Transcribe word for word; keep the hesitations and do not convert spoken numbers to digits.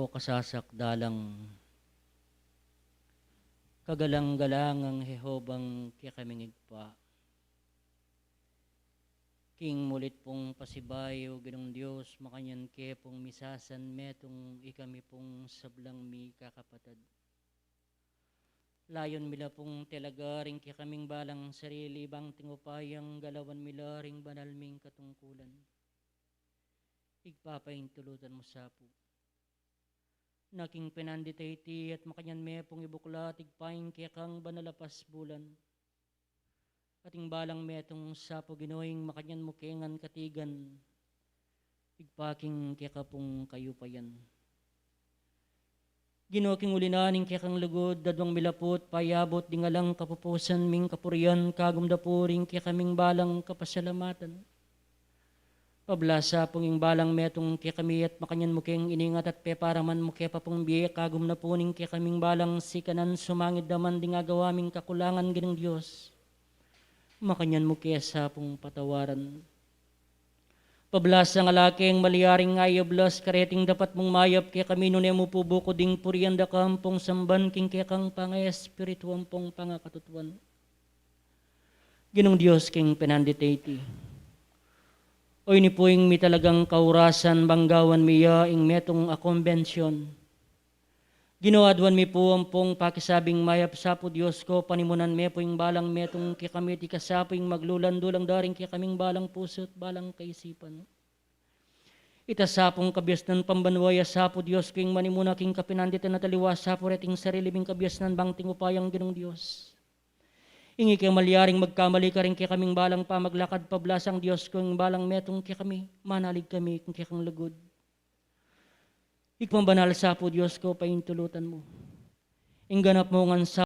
Kasasakdalang kagalang-galangang Jehovang kekaming Ibpa, king mulit pung pasibayu, Ginung Dios, makanyan ke pung misasan metung ikami pung sablang mikakapatad. Layun mi la pung talaga ring kekaming balang sarili bang king upayang galawan mi la ring banal ming katungkulan. Ibpa, paintulutan mu sa pu na king penandita iti at makanyan me pung ibuklat, Ibpa, ing kekang banal a pasbulan. At ing balang metung sa pu, Ginu, ing makanyan mu ke ngan katigan, Ibpa, king keka pung kayupayan. Ginu, king uli na ning kekang lugud, aduang mi la pu at payabut ding alang kapupusan ming kapurian, kagum da pu ring kekaming balang kapasalamatan. Pabla sa pung ing balang metung kekami at makanyan mu keng iningat at peparaman mu ke pa pung bie, kagum na pu ning kekaming balang sikanan, sumangid da man ding agawa ming kakulangan, Ginung Dios, makanyan mu ke sa pung patawaran. Pabla sa nga lakeng malyaring ayablas kareting dapat mung mayap kekami, nune mu pu bukud ding purian da ka ampong samban king kekang pangaespiritu ampong pangakatutuan. Ginung Dios, king penandita iti, o ini pu ing mitalagang kaurasan bang gawan mi ya ing metung a kombension. Ginu, aduan mi pu ampong pakisabing mayap sa pu, Dios ko, panimunan me pu ing balang metung kekami, iti ka sa pu ing maglulan-lulan da ring kekaming balang pusu at balang kaisipan. Ita sa pung kabiasnan pambanua ya sa pu, Dios ko, ing manimuna king kapinanditan at aliwa sa pu reting sarili ming kabiasnan bang king upayang Ginung Dios. Ing ika malyaring magkamali karing kekaming balang pamaglakad, pablasang Dios ko, ing balang metung kekami, manalig kami king kekang lugud. Ikmang banal sa pu, Dios ko, paintulutan mu ing ganap mu ngan sa